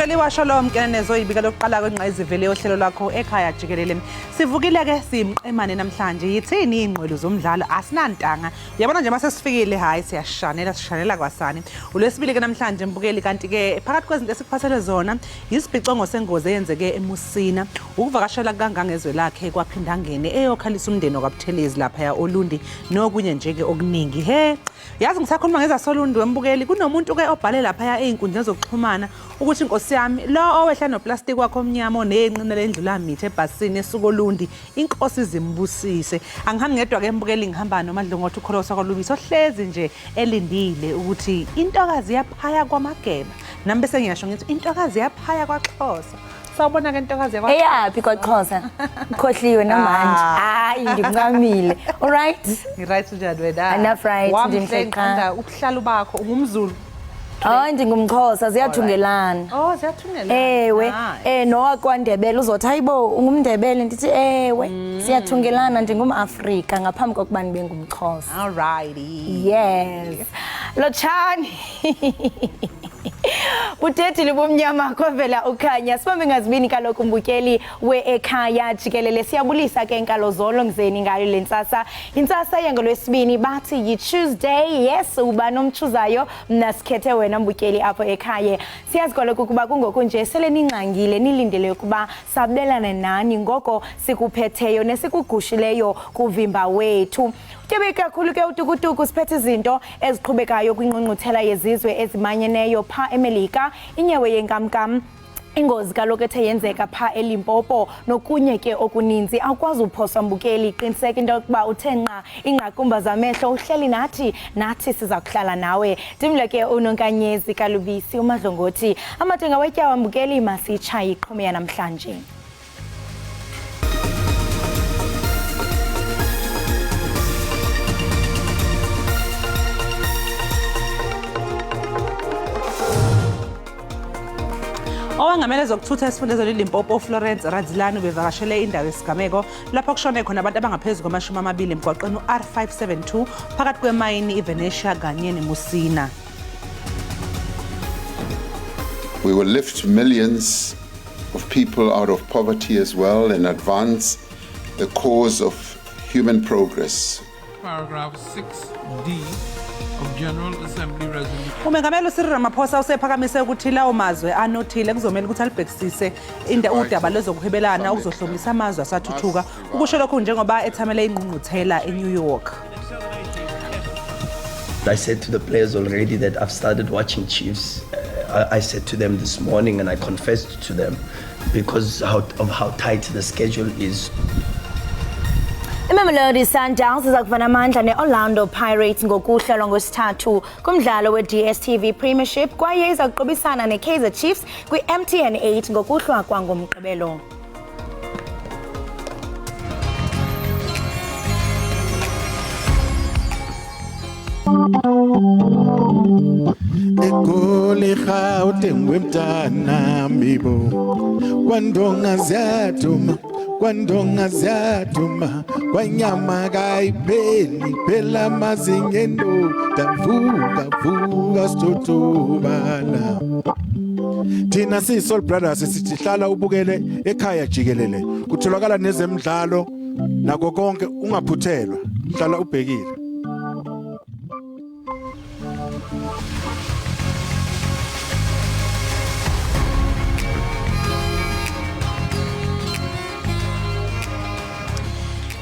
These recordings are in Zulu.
Mbukeli washo lo mkenenezo oyibika lokuqala kwengqayizivele yohlelo lwakho ekhaya jikelele. Sivukile ke simqemane namhlanje yithini ingqwele zomdlalo asinantanga. Uyabona nje mase sifikile hayi siyashanela sishanela kwasani. Ulwesibili ke namhlanje mbukeli kanti ke phakathi kwezinto esikuphathele zona yisibhicongo sengozi eyenzeke eMusina ukuvakashela kangangezwe lakhe kwaphindangene eyokhalisa umndeni wakwaButhelezi lapha oLundi nokunye nje ke okuningi. He Yazi ngisakhuluma ngezaSolundi wembukeli kunomuntu ke obhale laphaya ey'nkundleni zokuxhumana ukuthi nkosi yami lo owehla noplastiki wakho omnyama onenqina lendlulamithi ebhasini esuka oLundi inkosi zimbusise. Angihambi ngedwa ke mbukeli ngihamba noMadlongothi ukholosa kwaLubisi ohlezi nje elindile ukuthi intokazi yaphaya kwaMageba. Nami bese ngiyasho ngithi intokazi yaphaya kwaXhosa. Sawubona ke ntokazi yakwa Eyaphi kwaXhosa? Ukhohliwe namanje. Ah. Hayi ndikuncamile. All right. Ngi-right njani wena? Enough right, Wamhle ndimhle qha. ngithanda ubuhlalu bakho ungumZulu. Hayi ndingumXhosa ziyathungelana. Oh ziyathungelana. Ewe, Nice. nowakwandebele uzothi hayibo ungumndebele ndithi ewe siyathungelana ndingumAfrika ngaphambi kokuba ndibe ngumXhosa. Alrighty. Yes. Lotshani. Budedile ubumnyama kwavela ukhanya. Sibambe ngazibini kaloku mbukeli we-ekhaya jikelele. Siyabulisa ke nkalo zolo ngizeni ngayo le ntsasa. Intsasa yangolwesibini bathi yi-Tuesday. Yes, uba nomtshuzayo mna sikhethe wena mbukeli apho ekhaya. Siyazi kaloku ukuba kungoku nje sele ningxangile nilindele ukuba sabelane nani ngoko sikuphetheyo nesikugushileyo kuvimba wethu. Tyebe kakhulu ke utukutuku siphethe izinto eziqhubekayo kwingqungquthela yezizwe ezimanyeneyo pha eMelika inyewe yenkamnkam ingozi kaloku ethe yenzeka pha eLimpopo nokunye ke okuninzi awukwazi uphoswa mbukeli qiniseka into yokuba uthe nqa ingqakumba zamehlo uhleli nathi nathi siza kuhlala nawe ndimle ke unonkanyezi kalubisi umadlongothi amadenga wetyawa mbukeli masitshaye iqhome yanamhlanje. Owengamele ezokuthutha esifundazweni iLimpopo uFlorence Radzilani ubevakashele indawo yesigameko lapho kushone khona abantu abangaphezu kwamashumi amabili emgwaqeni u-R572 phakathi kwemayini iVenetia kanye neMusina. We will lift millions of people out of poverty as well and advance the cause of human progress. Paragraph 6D of General Assembly Resolution. Umengameli uCyril Ramaphosa usephakamise ukuthi lawo mazwe anothile kuzomela ukuthi alibhekisise udaba lwezokuhwebelana ukuzohlomisa amazwe asathuthuka. Ukusho lokhu njengoba ethamele ingqungquthela eNew York. I said to the players already that I've started watching Chiefs. I said to them this morning and I confessed to them because of how tight the schedule is. IMamelodi Sundowns iza kuvana amandla ne-Orlando Pirates ngokuhlelwa ngosithathu kumdlalo we-DStv Premiership kwaye iza kuqubisana ne-Kaizer Chiefs kwi-MTN 8 ngokuhlwa kwangomgqibelo. Egoli Gauteng wemntana mibo kwandonga ziyaduma kwandonga ziyaduma kwanyama kayipheli phela amazinga endoda vuka vuka sithotobala thina siyi-Soul Brothers sithi hlala ubukele ekhaya jikelele kutholakala nezemidlalo nako konke ungaphuthelwa hlala ubhekile.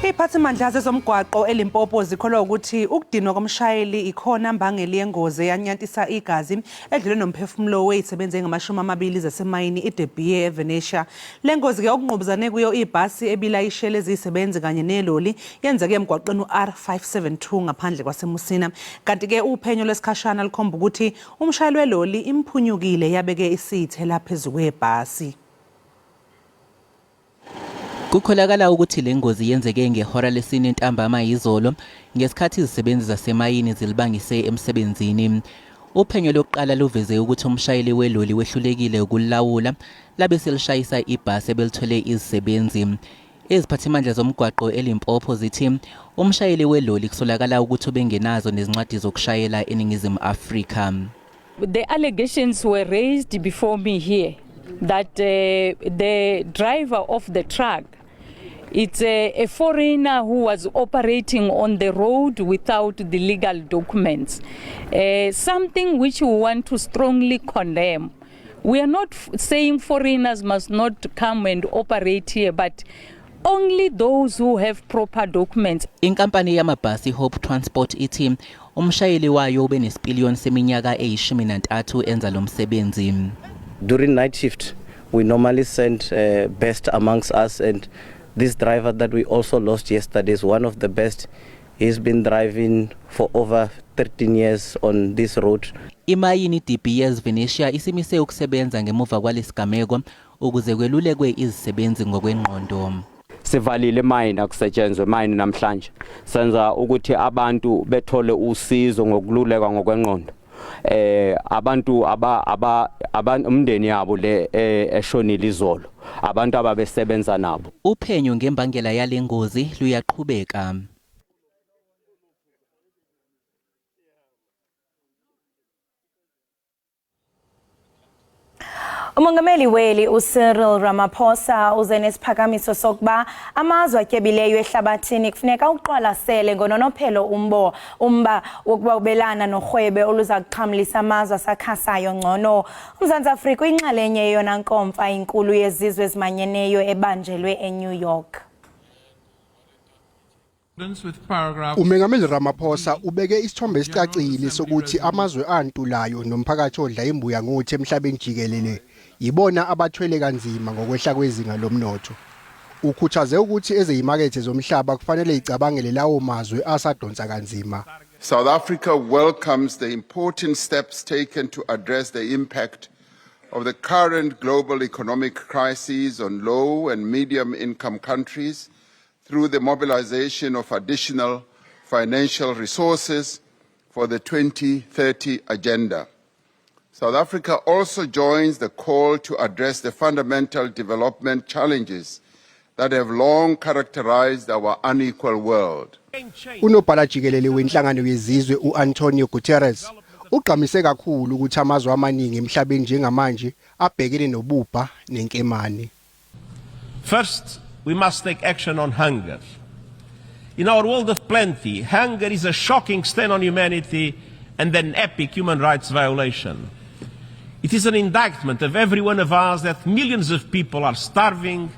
Iphathimandla zezomgwaqo eLimpopo zikholwa ukuthi ukudinwa komshayeli ikhona mbangeli yengozi eyanyantisa igazi edlule nomphefumulo wezisebenzi engamashumi amabili zasemayini iDe Beer eVenetia. Le ngozi ke okungqubuzane kuyo ibhasi ebilayishele eziyisebenzi kanye neloli yenzeke emgwaqeni u-R572 ngaphandle kwaseMusina. Kanti ke uphenyo lwesikhashana lukhomba ukuthi umshayeli weloli imphunyukile yabeke isithela phezu kwebhasi. Kukholakala ukuthi le ngozi yenzeke ngehora lesine ntambama izolo ngesikhathi izisebenzi zasemayini zilibangise emsebenzini. Uphenyo lokuqala luveze ukuthi umshayeli weloli wehlulekile ukulawula labe selishayisa ibhasi ebelithwele izisebenzi. Iziphathimandla zomgwaqo eLimpopo zithi umshayeli weloli kusolakala ukuthi ubengenazo nezincwadi zokushayela eNingizimu Afrika. The allegations were raised before me here. that the driver of the truck, it's a foreigner who was operating on the road without the legal documents. Something which we want to strongly condemn. We are not saying foreigners must not come and operate here, but only those who have proper documents. Inkampani yamabhasi Hope Transport ithi umshayeli wayo ubenesipiliyoni seminyaka eyi-13 enza lo msebenzi. During night shift, we normally send best amongst us, and this driver that we also lost yesterday is one of the best. He's been driving for over 13 years on this road. Imayini De Beers Venetia isimise ukusebenza ngemuva kwalesigameko ukuze kwelulekwe izisebenzi ngokwengqondo. Sivalile emayini, akusetshenzwe emayini namhlanje. Senza ukuthi abantu bethole usizo ngokululekwa ngokwengqondo. Abantu aba umndeni yabo le eshonile izolo, abantu ababesebenza nabo. Uphenyo ngembangela yalengozi luyaqhubeka. Umongameli weli uCyril Ramaphosa uze nesiphakamiso sokuba amazwe atyebileyo ehlabathini kufuneka uqwalasele ngononophelo umba wokwabelana norhwebe oluza kuxhamlisa amazwe asakhasayo ngcono. UMzantsi Afrika uyinxalenye yeyona nkomfa inkulu yezizwe ezimanyeneyo ebanjelwe eNew York. Umengameli Ramaphosa ubeke isithombe esicacile sokuthi amazwe antulayo nomphakathi odla imbuya ngothi emhlabeni jikelele yibona abathwele kanzima ngokwehla kwezinga lomnotho. Ukhuthaze ukuthi ezeyimakethe zomhlaba kufanele icabangele lawo mazwe asadonsa kanzima. South Africa welcomes the important steps taken to address the impact of the current global economic crisis on low and medium income countries through the mobilization of additional financial resources for the 2030 agenda. South Africa also joins the call to address the fundamental development challenges that have long characterized our unequal world. Unobhala jikelele wenhlangano yezizwe uAntonio Guterres ugqamise kakhulu ukuthi amazwe amaningi emhlabeni njengamanje abhekene nobubha nenkemane. First, we must take action on hunger. In our world of plenty, hunger is a shocking stain on humanity and an epic human rights violation. It is an indictment of every one of us that millions of people are starving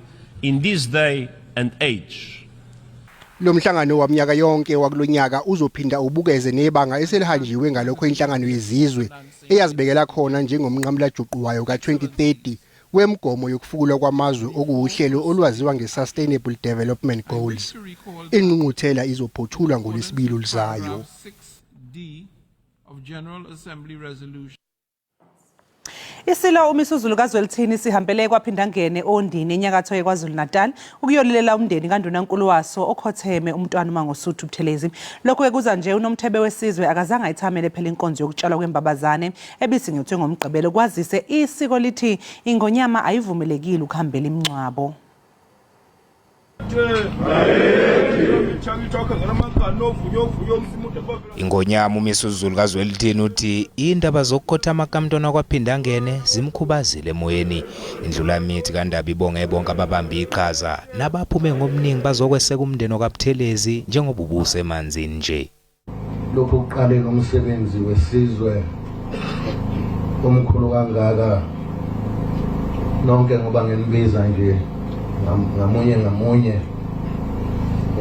in this day and age. Lo mhlangano waminyaka yonke wakulonyaka uzophinda ubukeze nebanga eselihanjiwe ngalokho inhlangano yezizwe eyazibekela khona njengomnqamulajuqu wayo ka-2030 wemgomo yokufukulwa kwamazwe okuwuhlelo olwaziwa nge-Sustainable Development Goals. Ingqungquthela izophothulwa ngolwesibili oluzayo. 6D of General Assembly Resolution. Isilo uMisuzulu kaZwelithini sihambele kwaphindangene Ondini enyakatho yeKwaZulu Natal ukuyolilela umndeni kaNdunankulu waso okhotheme umntwana uMangosuthu Buthelezi. Lokhu kuza nje uNomthebe wesizwe akazange ayithamele phela inkonzo yokutshalwa kwembabazane ebisingethwe ngomgqibelo, kwazise isiko lithi ingonyama ayivumelekile ukuhambela imingcwabo. Ingonyama uMisuzulu kaZwelithini uthi indaba zokukhothama kaMntwana kwaphindangene zimkhubazile emoyeni. Indlulamithi kaNdaba ibonge bonke ababambe iqhaza nabaphume ngobuningi bazokweseka umndeni kaButhelezi njengoba ubuse emanzini nje. Lokhu kuqale ngomsebenzi wesizwe omkhulu kangaka nonke, ngoba nginibiza nje ngamunye ngamunye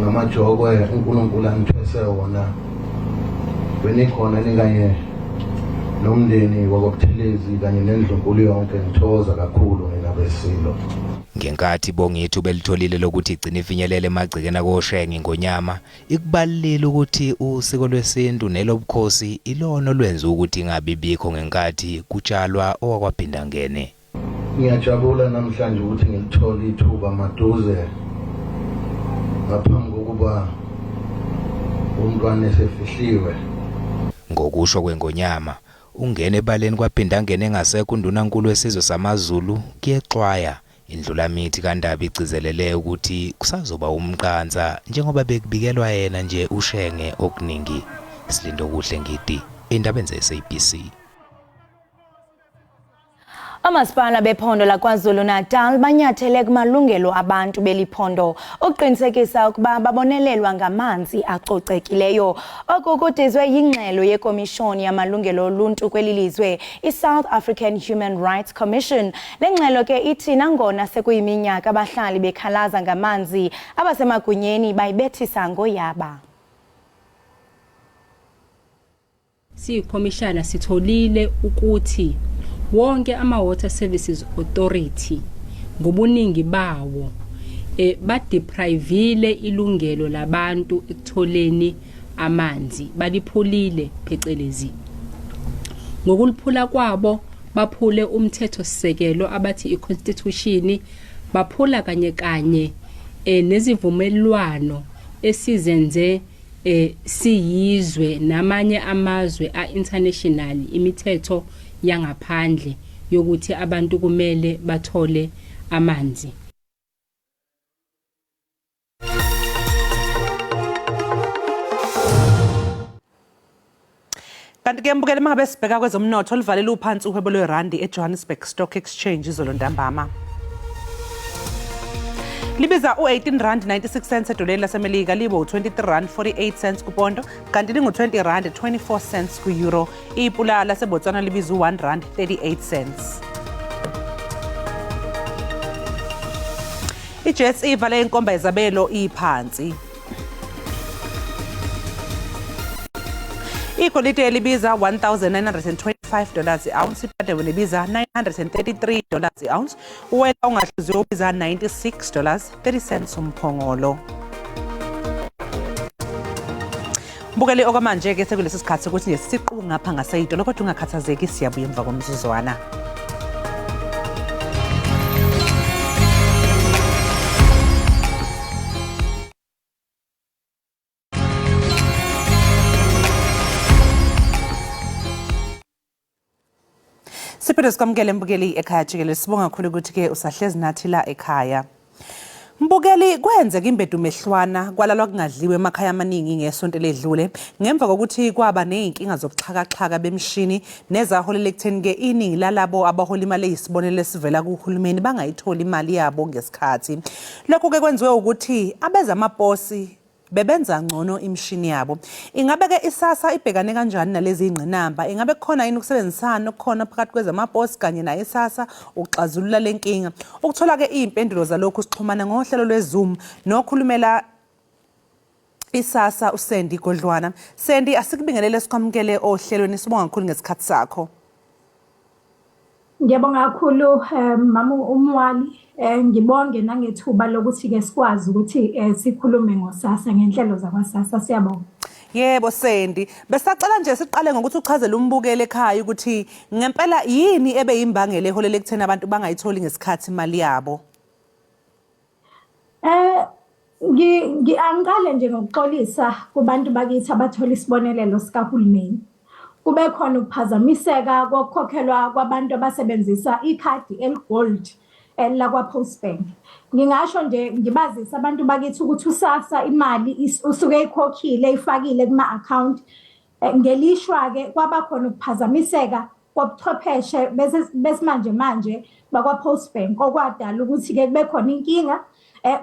ngamajokwe uNkulunkulu anithwese wona, benikhona nikanye nomndeni wakwaButhelezi kanye nendlunkulu yonke. Ngithokoza kakhulu nina besilo. Ngenkathi bongithi ubelitholile lokuthi igcine ifinyelele emagcekeni akoShenge, ingonyama ikubalulile ukuthi usiko lwesintu nelobukhosi ilona olwenza ukuthi ingabi bikho ngenkathi kutshalwa owakwaphindangene. Ngiyajabula namhlanje ukuthi ngilithole ithuba maduze ngaphambi kokuba umntwana esefihliwe. Ngokusho kwengonyama, ungene ebaleni kwaphindangene engasekho undunankulu wesizwe samaZulu kuyexwaya. Indlulamithi kaNdaba igcizelele ukuthi kusazoba umqansa njengoba bekubikelwa yena nje uShenge okuningi. Silindo kuhle ngidi endabeni ze-SABC. Omasipala bephondo laKwaZulu-Natal banyathele kumalungelo abantu beli phondo ukuqinisekisa ukuba babonelelwa ngamanzi acocekileyo. Oku kudizwe yingxelo yeKomishoni yaMalungelo oLuntu kweli lizwe, iSouth African Human Rights Commission. Le ngxelo ke ithi nangona sekuyiminyaka abahlali bekhalaza ngamanzi, abasemagunyeni bayibethisa ngoyaba. Siyikhomishana sitholile ukuthi wonke ama-Water Services Authority ngobuningi bawo badeprivile ilungelo labantu ekutholeni amanzi, baliphulile phecelezi. Ngokuliphula kwabo baphule umthetho-sisekelo abathi i-constitution, baphula kanye kanye nezivumelwano esizenze siyizwe namanye amazwe a-international, imithetho yangaphandle yokuthi abantu kumele bathole amanzi. Kanti ke mbukeli, mangabe sibheka kwezomnotho, livalele uphansi uhwebo lwerandi eJohannesburg Stock Exchange izolo ntambama. Libiza u-18 rand 96 cents edoleni laseMelika, libe u-23 rand 48 cents kupondo, kanti lingu-20 rand 24 cents ku-euro. Ipula laseBotswana libiza u-1 rand 38 cents. I-JSE ivale inkomba yezabelo iphansi. Igolide libiza $1,925 i-ounce, iplatinum libiza $933 i-ounce, uwoyela ongahluziwe ubiza $96 30 cents umphongolo. Mbukeli, okwamanje-ke sekulesi sikhathi sokuthi nje siqu ngapha ngaseyitolo, kodwa ungakhathazeki, siyabuya emva komzuzwana. Siphinde sikwamukele mbukeli ekhaya jikelele, sibonga kakhulu ukuthi-ke usahlezi nathi la ekhaya. Mbukeli, kwenzeka imbedumehlwana kwalalwa kungadliwe emakhaya amaningi ngesonto eledlule ngemva kokuthi kwaba nezinkinga zobuxhakaxhaka bemishini nezaholela ekutheni-ke iningi lalabo abahola imali eyisibonelelo esivela kuhulumeni bangayitholi imali yabo ngesikhathi. Lokhu-ke kwenziwe ukuthi abezamaposi bebenza ngcono imishini yabo. Ingabe-ke iSASSA ibhekane kanjani nalezi ngqinamba? Ingabe kukhona yini ukusebenzisana okukhona phakathi kwezamaposi kanye nayo iSASSA ukuxazulula le nkinga? Ukuthola-ke iy'mpendulo zalokhu sixhumana ngohlelo lwe-Zoom nokhulumela iSASSA uSandy Godlwana. Sandy, asikubingelele sikwamukele ohlelweni, sibonga kakhulu ngesikhathi sakho. Ngiyabonga kakhulu mama uMwali, ngibonge nangethuba lokuthi-ke sikwazi ukuthi sikhulume ngoSASSA, ngenhlelo zakwaSASSA. Siyabonga. Yebo Sandy, besacela nje siqale ngokuthi uchazele umbukeli ekhaya ukuthi ngempela yini ebe yimbangela eholela ekutheni abantu bangayitholi ngesikhathi imali yabo. Angiqale nje ngokuxolisa kubantu bakithi abathola isibonelelo sikahulumeni. Kube khona ukuphazamiseka kokukhokhelwa kwabantu abasebenzisa ikhadi eligold lakwa-Postbank. Ngingasho nje ngibazise abantu bakithi ukuthi uSASSA imali usuke ikhokhile ifakile kuma-account. Ngelishwa-ke kwaba khona ukuphazamiseka kobuchwepheshe besimanje manje bakwa-Postbank okwadala ukuthi-ke kube khona inkinga.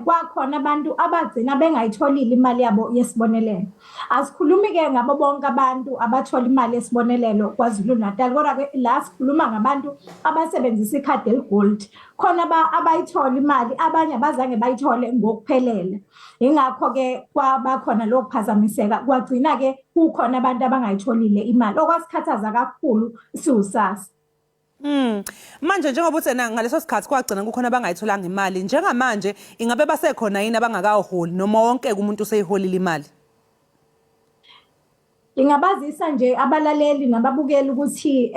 Kwakhona abantu abagcina bengayitholile imali yabo yesibonelelo. Asikhulumi-ke ngabo bonke abantu abathola imali yesibonelelo KwaZulu Natal, kodwa-ke la sikhuluma ngabantu abasebenzisa ikhadi eligold. Khona abayithola imali, abanye abazange bayithole ngokuphelele. Ingakho-ke kwabakhona lokho kuphazamiseka, kwagcina-ke kukhona abantu abangayitholile imali, okwasikhathaza kakhulu siwuSASSA. Manje njengoba uthi ena ngaleso sikhathi kwagcina kukhona abangayitholanga imali, njengamanje ingabe basekhona yini abangakaholi noma wonke umuntu useyiholile imali? Ngingabazisa nje abalaleli nababukeli ukuthi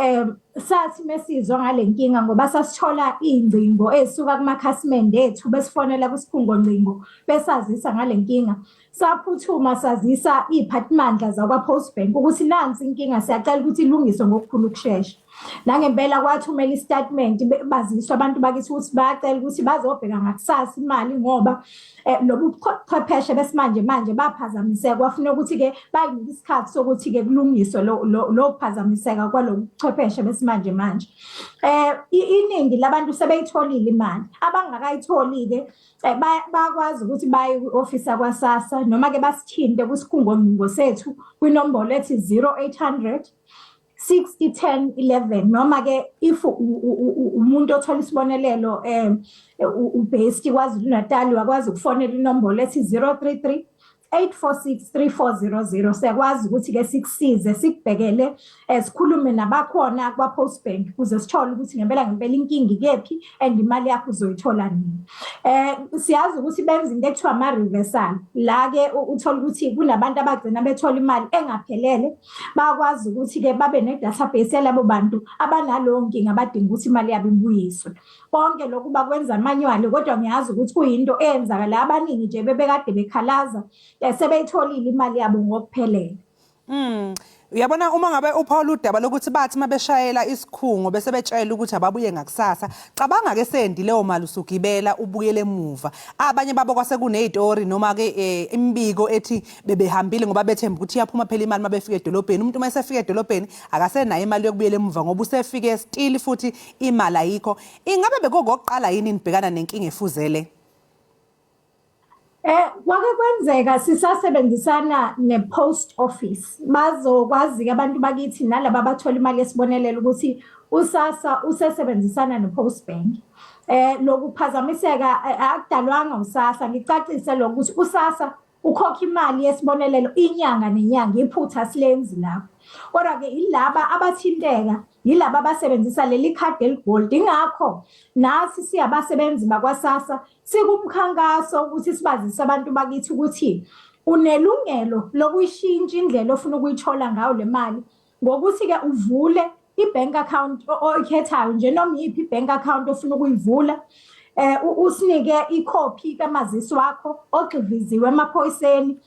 sathi mesizwa ngale nkinga, ngoba sasithola iy'ngcingo ey'suka kumakhasimende ethu besifonela kwisikhungo ngcingo besazisa ngale nkinga. Saphuthuma sazisa iy'phathimandla zakwa-Postbank ukuthi nansi inkinga, siyacela ukuthi ilungiswe ngokukhulu ukushesha. Nangempela kwathumela isitatimende, baziswa abantu bakithi ukuthi bayacela ukuthi bazobheka ngakusasa imali ngoba lobu buchwepheshe besimanje manje baphazamiseka, kwafuna ukuthi-ke bayinike isikhathi sokuthi-ke kulungiswe lo kuphazamiseka kwalobu buchwepheshe besimanje manje. Iningi labantu sebeyitholile imali, abangakayitholi-ke bayakwazi ukuthi baye kwi-ofisi yakwa-SASSA noma-ke basithinte kwisikhungo sethu kwinombolo ethi 0800 60 10 11, noma-ke if umuntu othola isibonelelo ubased KwaZulu Natal, wakwazi ukufonela inombolo ethi 033 846 3400. Siyakwazi ukuthi-ke sikusize, sikubhekele, sikhulume nabakhona kwa-Postbank ukuze sithole ukuthi ngempela ngempela inkinga ikephi and imali yakho uzoyithola nini. Siyazi ukuthi benza into ekuthiwa ama-reversal, la-ke uthola ukuthi kunabantu abagcina bethola imali engaphelele. Bayakwazi ukuthi-ke babe ne-database yalabo bantu abanalowo nkinga, abadinga ukuthi imali yabo ibuyiswe. Konke lokhu bakwenza manually, kodwa ngiyazi ukuthi kuyinto eyenzakala, abaningi nje bebekade bekhalaza sebeyitholile imali yabo ngokuphelele. Uyabona, uma ngabe uPaul udaba lokuthi bathi mabeshayela isikhungo bese betshela ukuthi ababuye ngakusasa, cabanga ke sendi leyo mali usugibela ubuyele emuva. Abanye babo kwase kunezitori noma ke imibiko ethi bebehambile ngoba bethemba ukuthi iyaphuma phela imali mabefika edolobheni. Umuntu uma esefika edolobheni akasenayo imali yokubuyela emuva ngoba usefike still futhi imali ayikho. Ingabe bekokokuqala yini nibhekana nenkinga efuzele? Kwake kwenzeka sisasebenzisana ne-post office. Bazokwazi-ke abantu bakithi nalaba abathola imali yesibonelelo ukuthi uSASSA usesebenzisana ne-Post Bank. Lokuphazamiseka akudalwanga uSASSA, ngicacise lokho ukuthi uSASSA ukhokha imali yesibonelelo inyanga nenyanga, iphutha silenzi lapho. Kodwa-ke ilaba abathinteka yilaba abasebenzisa leli khadi eligold. Ingakho nathi siyabasebenzi bakwaSASSA sikumkhankaso ukuthi sibazise abantu bakithi ukuthi unelungelo lokuyishintsha indlela ofuna ukuyithola ngayo le mali, ngokuthi-ke uvule i-bank account oyikhethayo nje, noma iyiphi i-bank account ofuna ukuyivula, usinike ikhophi kamazisi wakho ogxiviziwe emaphoyiseni,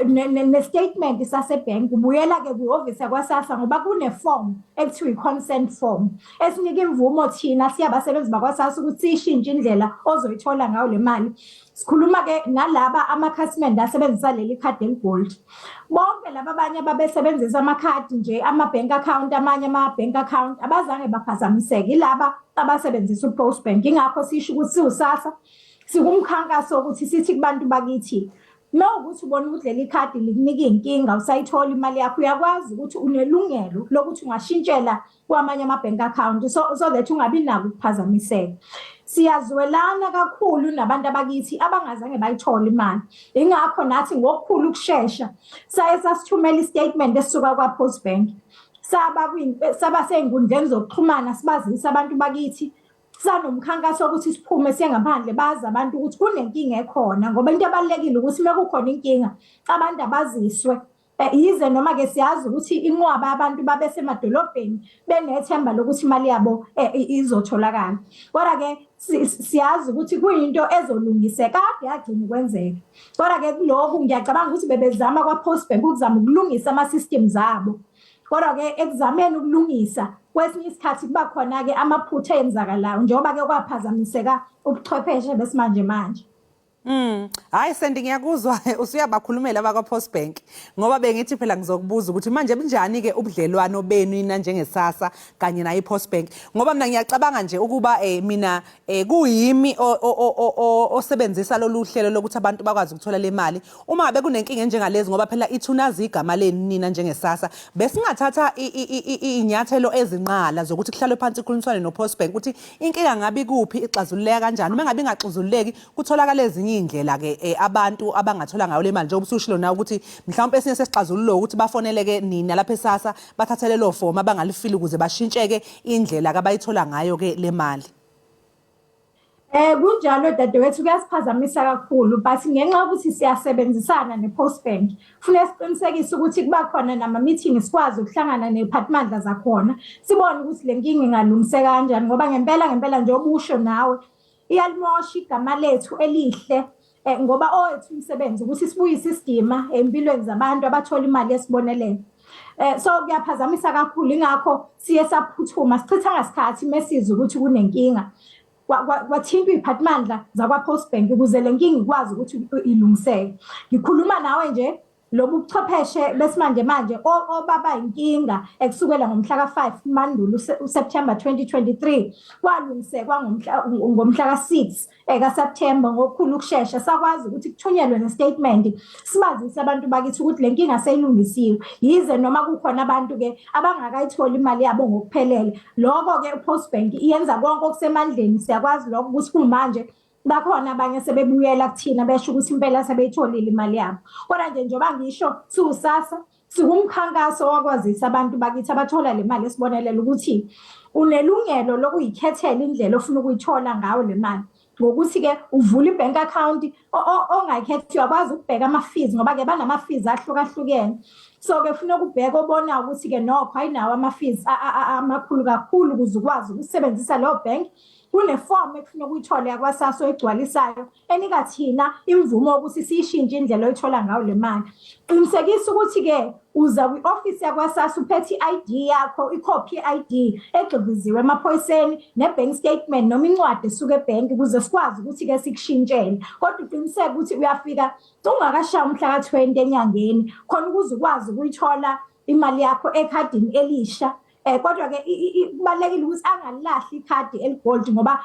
ne-statement sasebhenki. Ubuyela-ke kwihhovisi yakwaSASSA ngoba kune-form ekuthiwa i-consent form esinika imvumo thina siyabasebenzi bakwaSASSA ukuthi siyishintshe indlela ozoyithola ngayo le mali. Sikhuluma-ke nalaba amakhasimende asebenzisa leli khadi eligold. Bonke laba abanye ababesebenzisa amakhadi nje, ama-bank account, amanye ama-bank account abazange baphazamiseke, ilaba abasebenzisa u-Post Bank. Ingakho sisho ukuthi siwuSASSA sikumkhankaso ukuthi sithi kubantu bakithi, uma ukuthi ubona ukuthi leli khadi likunika iy'nkinga, usayithola imali yakho, uyakwazi ukuthi unelungelo lokuthi ungashintshela kwamanye ama-bank account so that ungabi nako ukuphazamiseka. Siyazwelana kakhulu nabantu abakithi abangazange bayithole imali, ingakho nathi ngokukhulu ukushesha saye sasithumela i-statement esisuka kwa-Post Bank, saba sey'nkundleni zokuxhumana sibazisa abantu bakithi, sanomkhankaso ukuthi siphume siye ngaphandle bazi abantu ukuthi kunenkinga ekhona, ngoba into ebalulekile ukuthi uma kukhona inkinga abantu abaziswe. Yize noma-ke siyazi ukuthi inqwaba abantu babesemadolobheni benethemba lokuthi imali yabo izotholakala, kodwa-ke siyazi ukuthi kuyinto ezolungiseka, kade yagcina ukwenzeka. Kodwa-ke kulokhu ngiyacabanga ukuthi bebezama kwa-Post Bank ukuzama ukulungisa ama-systems abo, kodwa-ke ekuzameni ukulungisa kwesinye isikhathi kuba khona-ke amaphutha enzakalayo, njengoba-ke kwaphazamiseka ubuchwepheshe besimanje manje. Hayi Sandy, ngiyakuzwa usuyabakhulumela abakwa Post Bank, ngoba bengithi phela ngizokubuza ukuthi manje bunjani ke ubudlelwano benu nina njengeSASSA kanye nayo iPost Bank, ngoba mina ngiyacabanga nje ukuba mina kuyimi osebenzisa lolu hlelo lokuthi abantu bakwazi ukuthola le mali uma ngabe kunenkinga enjengalezi, ngoba phela ithunazi igama lenu nina njengeSASSA, besingathatha iy'nyathelo ezinqala zokuthi kuhlalwe phansi kukhulumiswane no-Post Bank ukuthi inkinga ngabe ikuphi, ixazululeka kanjani. Uma ngabe ingaxazululeki, kutholakala ezinye iy'ndlela-ke abantu abangathola ngayo le mali, njengoba usushilo nawe ukuthi mhlawumpe esinye sesixazululo ukuthi bafonele-ke nina lapha eSASSA, bathathe lelo fomu abangalifili ukuze bashintsheke indlela-ke abayithola ngayo-ke le mali. Kunjalo dadewethu, kuyasiphazamisa kakhulu, but ngenxa yokuthi siyasebenzisana ne-Post Bank, kufuneka siqinisekise ukuthi kuba khona nama-meeting, sikwazi ukuhlangana ney'phathimandla zakhona, sibone ukuthi le nkinga ingalungiseka kanjani, ngoba ngempela ngempela njengoba usho nawe, iyalimosha igama lethu elihle. Ngoba owethu umsebenzi ukuthi sibuyise isidima empilweni zabantu abathola imali yesibonelelo. So kuyaphazamisa kakhulu, ingakho siye saphuthuma sichitha ngasikhathi mesizwe ukuthi kunenkinga. Kwathintwa iy'phathimandla zakwa-Postbank ukuze le nkinga ikwazi ukuthi ilungiseke. Ngikhuluma nawe nje, lobu buchwepheshe besimanje manje obaba inkinga ekusukela ngomhla ka-5 Mandulo, uSeptember 2023, kwalungisekwa ngomhla ka-6 kaSeptember ngokukhulu ukushesha. Sakwazi ukuthi kuthunyelwe nestatement sibazise abantu bakithi ukuthi le nkinga seyilungisiwe, yize noma kukhona abantu-ke abangakayitholi imali yabo ngokuphelele. Lokho-ke uPostbank iyenza konke okusemandleni, siyakwazi lokho ukuthi kumanje bakhona abanye sebebuyela kuthina besho ukuthi impela sebeyitholile imali yabo. Kodwa nje njengoba ngisho, siwuSASSA sikumkhankaso wakwazisa abantu bakithi abathola le mali esibonelelo ukuthi unelungelo lokuyikhethela indlela ofuna ukuyithola ngayo le mali, ngokuthi-ke uvule i-bank account ongayikhethi. Uyakwazi ukubheka ama-fees, ngoba-ke banama-fees ahlukahlukene, so-ke funeka ubheke obona ukuthi-ke nokho ayinawo ama-fees amakhulu kakhulu ukuze ukwazi ukusebenzisa leyo bank. Kunefomu ekufuneka uyithole yakwaSASSA oyigcwalisayo enika thina imvumo yokuthi siyishintshe indlela oyithola ngayo le mali. Qinisekisa ukuthi-ke uza kwi-ofisi yakwaSASSA uphethe i-ID yakho, ikhophi ye-ID egxiviziwe emaphoyiseni, ne-bank statement noma incwadi esuka ebhenki, ukuze sikwazi ukuthi-ke sikushintshele. Kodwa uqiniseke ukuthi uyafika ungakashaya umhla ka-20 enyangeni, khona ukuze ukwazi ukuyithola imali yakho ekhadini elisha. Kodwa ke kubalekile ukuthi angalahli ikhadi eligold, ngoba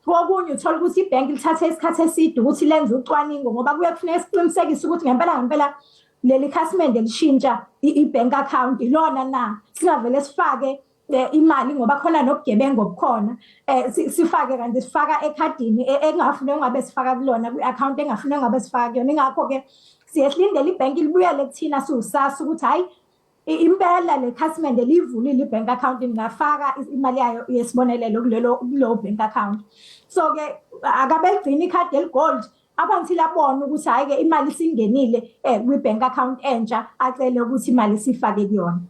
kokunye uthola ukuthi ibhenki lithathe isikhathi eside ukuthi lenze ucwaningo, ngoba kuye kufuneka siqinisekise ukuthi ngempela ngempela leli khasimende lishintsha i-bank account ilona na, singavele sifake imali, ngoba khona nobugebengu obukhona, sifake kanti sifaka ekhadini engafuneka ungabe sifaka kulona, kwi-account engafuneka ngabe sifaka kuyona. Ingakho ke siye silindele ibhenki libuyele kuthina siwuSASSA ukuthi hhayi, impela le khasimende liyivulile i-bank account, ngingafaka imali yayo yesibonelelo kuleyo bank account. So ke akabeligcina ikhadi eligold up until abone ukuthi hhayi-ke, imali isingenile kwi-bank account entsha acele ukuthi imali sifake kuyona.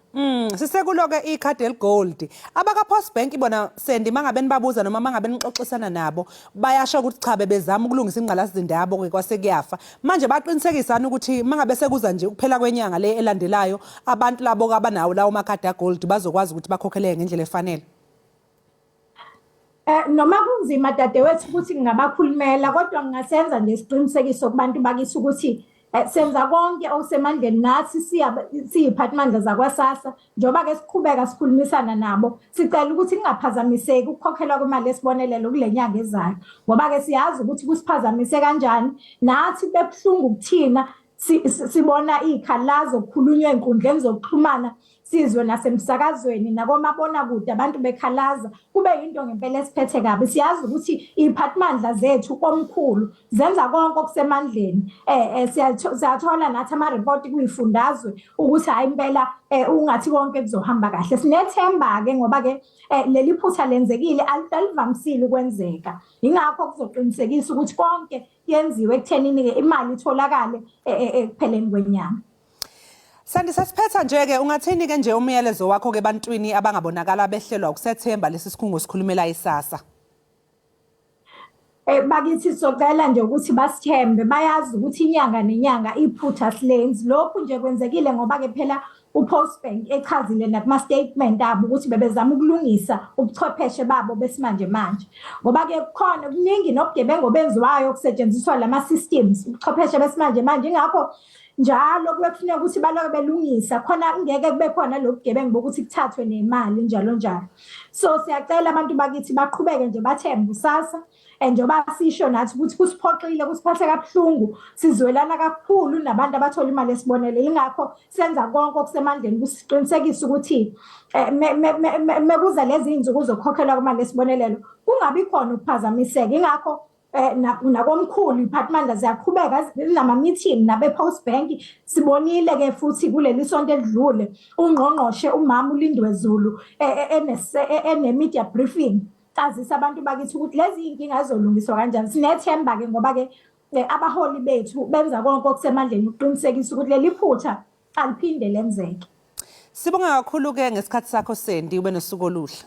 Sisekulo-ke ikhadi eligold. Abaka-Post Bank bona, Sandy, mangabe nibabuza noma mangabe nixoxisana nabo, bayasho ukuthi cha, bebezama ukulungisa ingqalasizinda yabo-ke kwase kuyafa. Manje baqinisekisani ukuthi mangabe sekuza nje ukuphela kwenyanga le elandelayo, abantu labo abanawo lawo makhadi agold bazokwazi ukuthi bakhokheleke ngendlela efanele? Noma kunzima, dadewethu, ukuthi ngingabakhulumela, kodwa ngingasenza nje isiqinisekiso kubantu bakithi ukuthi senza konke okusemandleni nathi siyiphathimandla zakwaSASSA. Njengoba ke siqhubeka sikhulumisana nabo, sicela ukuthi kungaphazamiseki ukukhokhelwa kwemali esibonelelo kule nyanga ezayo, ngoba ke siyazi ukuthi kusiphazamise kanjani nathi, bebuhlungu kuthina sibona iy'khalazo kukhulunywa ey'nkundleni zokuxhumana, sizwe nasemsakazweni nakomabonakude abantu bekhalaza. Kube yinto ngempela esiphethe kabi. Siyazi ukuthi iy'phathimandla zethu komkhulu zenza konke okusemandleni. Siyathola nathi ama-report kuyifundazwe ukuthi hhayi, impela ungathi konke kuzohamba kahle. Sinethemba-ke, ngoba-ke leli phutha lenzekile, alivamisile ukwenzeka, ingakho kuzoqinisekisa ukuthi konke kuyenziwe ekuthenini-ke imali itholakale ekupheleni kwenyanga. Sandy, sesiphetha nje-ke, ungathini-ke nje umyalezo wakho-ke ebantwini abangabonakala behlelwa ukusethemba lesi sikhungo sikhulumela iSASSA? Bakithi, socela nje ukuthi basithembe. Bayazi ukuthi inyanga nenyanga iphutha silenzi. Lokhu nje kwenzekile ngoba ke phela uPostbank echazile nakuma statement abo ukuthi bebezama ukulungisa ubuchwepheshe babo besimanje manje, ngoba ke kukhona kuningi nobugebengu obenziwayo kusetshenziswa lama systems, ubuchwepheshe besimanje manje. Ingakho njalo kuye kufuneka ukuthi baloke belungisa khona ngeke kube khona lobu bugebengu bokuthi kuthathwe nemali njalo njalo. So siyacela abantu bakithi baqhubeke nje bathembe uSASSA, and njengoba sisho nathi ukuthi kusiphoxile, kusiphathe kabuhlungu, sizwelana kakhulu nabantu abathola imali esibonelelo. Ingakho senza konke okusemandleni kusiqinisekisa ukuthi mekuza lezi iy'nsuku zokukhokhelwa kwemali esibonelelo kungabi khona ukuphazamiseka. Ingakho nakomkhulu iphathimandla ziyaqhubeka zinama-meeting nabe-Post Bank. Sibonile ke futhi kuleli sonto elidlule ungqongqoshe umama uLindiwe Zulu ene-media briefing, azisa abantu bakithi ukuthi lezi iy'nkinga zizolungiswa kanjani. Sinethemba-ke, ngoba-ke abaholi bethu benza konke okusemandleni ukuqinisekisa ukuthi leli phutha aliphinde lenzeke. Sibonga kakhulu-ke ngesikhathi sakho, Sandy, ube nosuku oluhle.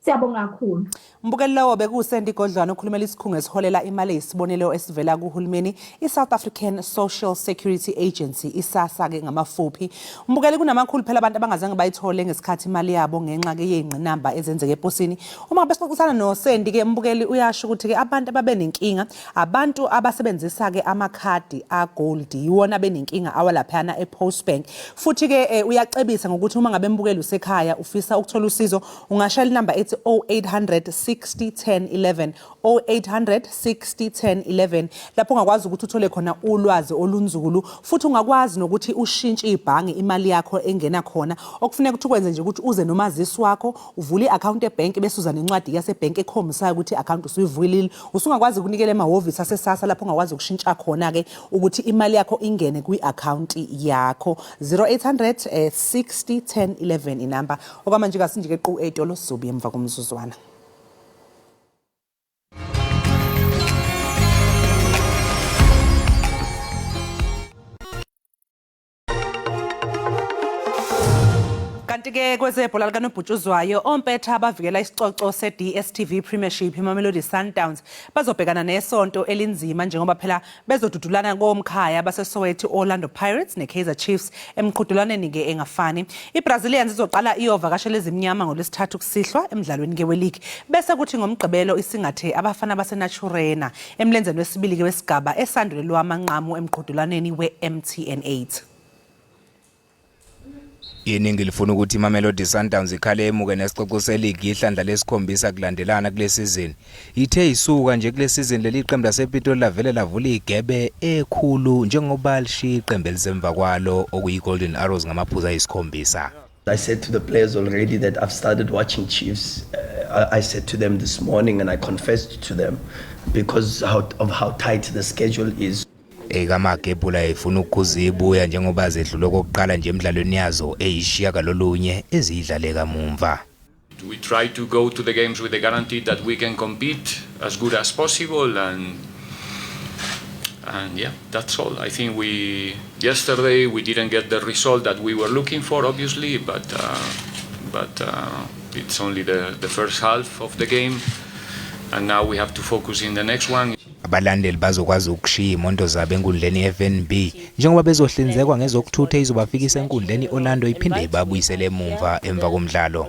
Siyabonga kakhulu. Mbukeli, lowo bekuwuSandy Godlwana okhulumela isikhungo esiholela imali eyisibonelo esivela kuhulumeni i-South African Social Security Agency, iSASSA-ke ngamafuphi. Mbukeli, kunamakhulu phela abantu abangazange bayithole ngesikhathi imali yabo ngenxa-ke yey'ngqinamba ezenzeke eposini. Uma ngabe sixoxisana noSandy-ke mbukeli, uyasho ukuthi-ke abantu ababenenkinga abantu abasebenzisa-ke amakhadi a-gold yiwona abenenkinga awalaphayana e-Postbank. Futhi-ke uyacebisa ngokuthi uma ngabe mbukeli usekhaya ufisa ukuthola usizo ungashayela inamba ethi 0800 60 10 11, 0800 60 10 11, lapho ungakwazi ukuthi uthole khona ulwazi olunzulu futhi ungakwazi nokuthi ushintshe ibhange imali yakho engena khona. Okufuneka ukuthi ukwenze nje ukuthi uze nomazisi wakho, uvule i-akhawunti ebhenki, bese uza nencwadi yasebhenki ekhombisayo ukuthi i-akhawunti usuyivulile. Usungakwazi ukunikela emahhovisi aseSASSA lapho ungakwazi ukushintsha khona-ke ukuthi imali yakho ingene kwi-akhawunti yakho. 0800 60 10 11 inamba. Okwamanje kasinjike qu ey'tolo, sizobuya emva komzuzwana. Kanti-ke kwezebhola likanobhutshuzwayo, ompetha abavikela isicoco se-DStv Premiership iMamelodi Sundowns bazobhekana nesonto elinzima njengoba phela bezodudulana komkhaya baseSoweto Orlando Pirates neKaizer Chiefs emqhudelwaneni-ke engafani. I-Brazilians izoqala iyovakashela ezimnyama ngoLwesithathu kusihlwa emdlalweni-ke weligi, bese kuthi ngoMgqibelo isingathe abafana baseNaturena emlenzeni wesibili-ke wesigaba esandulelwa amanqamu emqhudelwaneni we-MTN 8. Iningi lifuna ukuthi iMamelodi Sundowns ikhale emuke nesicoco seligi ihlandla lesikhombisa kulandelana kule sizini. Ithe isuka nje kule sizini leli qembu lasePitoli lavele lavula igebe ekhulu njengoba lishiya iqembu elisemva kwalo okuyi-Golden Arrows ngamaphuzu ayisikhombisa. I said to the players already that I've started watching Chiefs. I said to them this morning and I confessed to them because of how tight the schedule is. EkaMagebhula ifuna ukukhuza ibuya njengoba zedlule okokuqala nje emidlalweni yazo eyishiyagalolunye eziyidlale kamumva. We try to go to the games with the guarantee that we can compete as good as possible and yeah, that's all. I think we yesterday we didn't get the result that we were looking for, obviously, but it's only the first half of the game, and now we have to focus in the next one. Abalandeli bazokwazi ukushiya imoto zabo enkundleni ye-FNB njengoba bezohlinzekwa ngezokuthutha ezizobafikisa enkundleni i-Orlando iphinde ibabuyisele emumva emva komdlalo.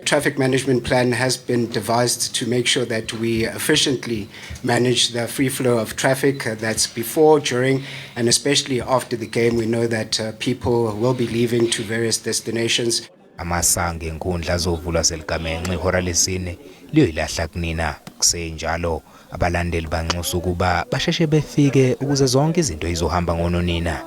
Traffic management plan has been devised to make sure that we efficiently manage the free flow of traffic. That's before, during, and especially after the game. We know that people will be leaving to various destinations. Amasango enkundla azovulwa seligamenxe ihora lesine liyoyilahla kunina. Kusenjalo abalandeli banxusa ukuba basheshe befike ukuze zonke izinto izohamba ngononina.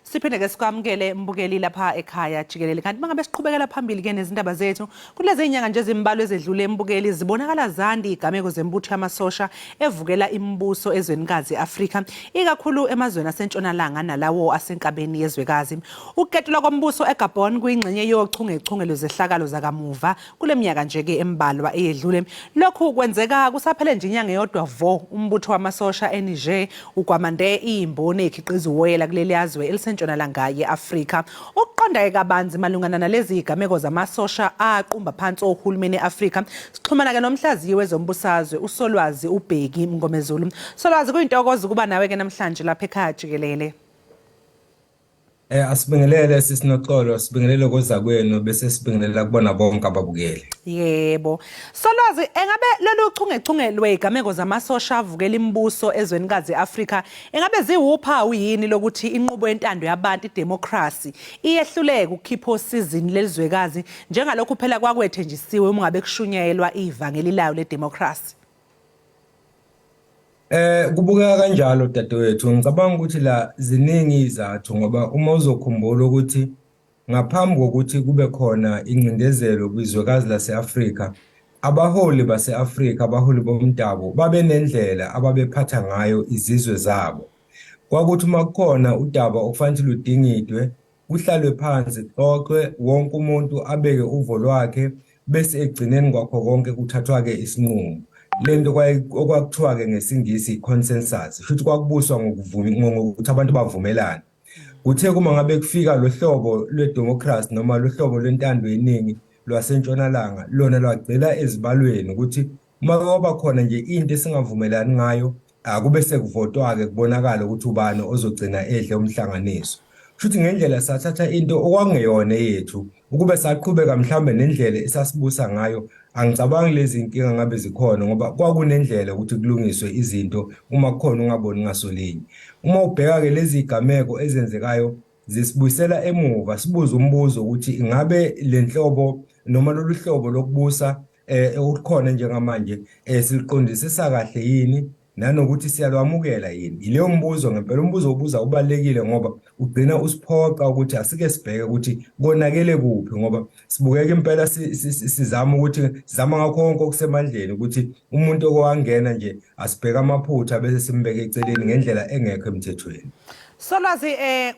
Siphinde ke sikwamukele mbukeli lapha ekhaya jikelele. Kanti mangabe siqhubekela phambili ke nezindaba zethu, kulezi inyanga nje ezimbalwa ezedlule mbukeli, zibonakala zandi igameko zembutho yamasosha evukela imibuso ezwenikazi Afrika, ikakhulu emazweni asentshonalanga nalawo asenkabeni yezwekazi. Ukuketulwa kombuso eGabon kuyingxenye yochungechunge lwezehlakalo zakamuva kule minyaka nje ke embalwa eyedlule. Lokhu kwenzeka kusaphele nje inyanga eyodwa vo umbutho wamasosha eNiger ugwamande iyimboni ekhiqiza uwoyela kuleli yazwe elisentshonalanga ye-Afrika. Ukuqonda kabanzi malungana nalezi zigameko zamasosha aqumba phansi ohulumeni e-Afrika, sixhumana ke nomhlaziyi wezombusazwe uSolwazi uBheki Mngomezulu. Solwazi, kuyintokozo ukuba nawe ke namhlanje lapha ekhaya jikelele. Asibingelele sisinoxolo, sibingelele kozakwenu bese sibingelela kubona bonke ababukeli. Yebo. Solwazi, engabe lolu chungechunge lwezigameko zamasosha avukela imibuso ezwenikazi Afrika engabe ziwuphawu yini lokuthi inqubo yentando yabantu, idemocracy, iyehluleka ukukhipha osizini lelizwekazi njengalokhu phela kwakwethenjisiwe uma ngabe kushunyayelwa ivangeli layo ledemocracy? Kubukeka kanjalo dadewethu. Ngicabanga ukuthi la ziningi izathu, ngoba uma uzokhumbula ukuthi ngaphambi kokuthi kube khona ingcindezelo kwizwekazi lase-Afrika, abaholi base-Afrika, abaholi bomdabu babe nendlela ababephatha ngayo izizwe zabo. Kwakuthi uma kukhona udaba okufanele ludingidwe, kuhlalwe phansi, kuxoxwe, wonke umuntu abeke uvo lwakhe. Bese ekugcineni kwakho konke kuthathwa-ke isinqumo. Lento okwakuthiwa-ke ngesiNgisi i-consensus, shuthi kwakubuswa ngokuthi abantu bavumelane. Kuthe kuma ngabe kufika lo hlobo lwedemocracy noma lo hlobo lwentando yeningi lwasentshonalanga, lona lwagxila ezibalweni ukuthi uma kwaba khona nje into esingavumelani ngayo, akube sekuvotwa-ke kubonakala ukuthi ubani ozogcina edle umhlanganiso. Shuthi ngendlela sathatha into okwangeyona eyethu, ukube saqhubeka mhlawumbe nendlela esasibusa ngayo, angicabangi lezi nkinga ngabe zikhona, ngoba kwakunendlela ukuthi kulungiswe izinto uma kukhona ungaboni ngasolinye. Uma ubheka-ke lezi zigameko ezenzekayo zisibuyisela emuva, sibuze umbuzo ukuthi ingabe le nhlobo noma lolu hlobo lokubusa okukhona njengamanje siliqondisisa kahle yini, nanokuthi siyalwamukela yini. Ileyo mbuzo ngempela, umbuzo obuza ubalulekile ngoba ugcina usiphoqa ukuthi asike sibheke ukuthi konakele kuphi, ngoba sibukeka impela sizama ukuthi sizama ngakho konke okusemandleni ukuthi umuntu owangena nje asibheke amaphutha bese simbeke eceleni ngendlela engekho emthethweni. Solwazi,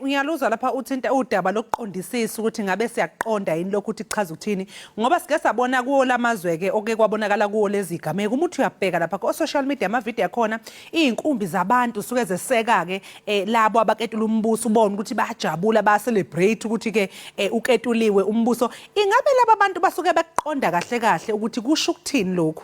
uyaluzwa lapha uthinta udaba lokuqondisisa ukuthi ngabe siyaqonda yini lokhu ukuthi kuchaza ukuthini, ngoba sike sabona kuwo lamazwe ke oke kwabonakala kuwo lezi gameko. Uma uthi uyabheka lapha ko social media amavidiyo akhona, izinkumbi zabantu suke zeseka ke labo abaketula umbuso, ubone ukuthi bayajabula, baya celebrate ukuthi ke uketuliwe umbuso. Ingabe laba bantu basuke bekuqonda kahle kahle ukuthi kusho ukuthini lokhu?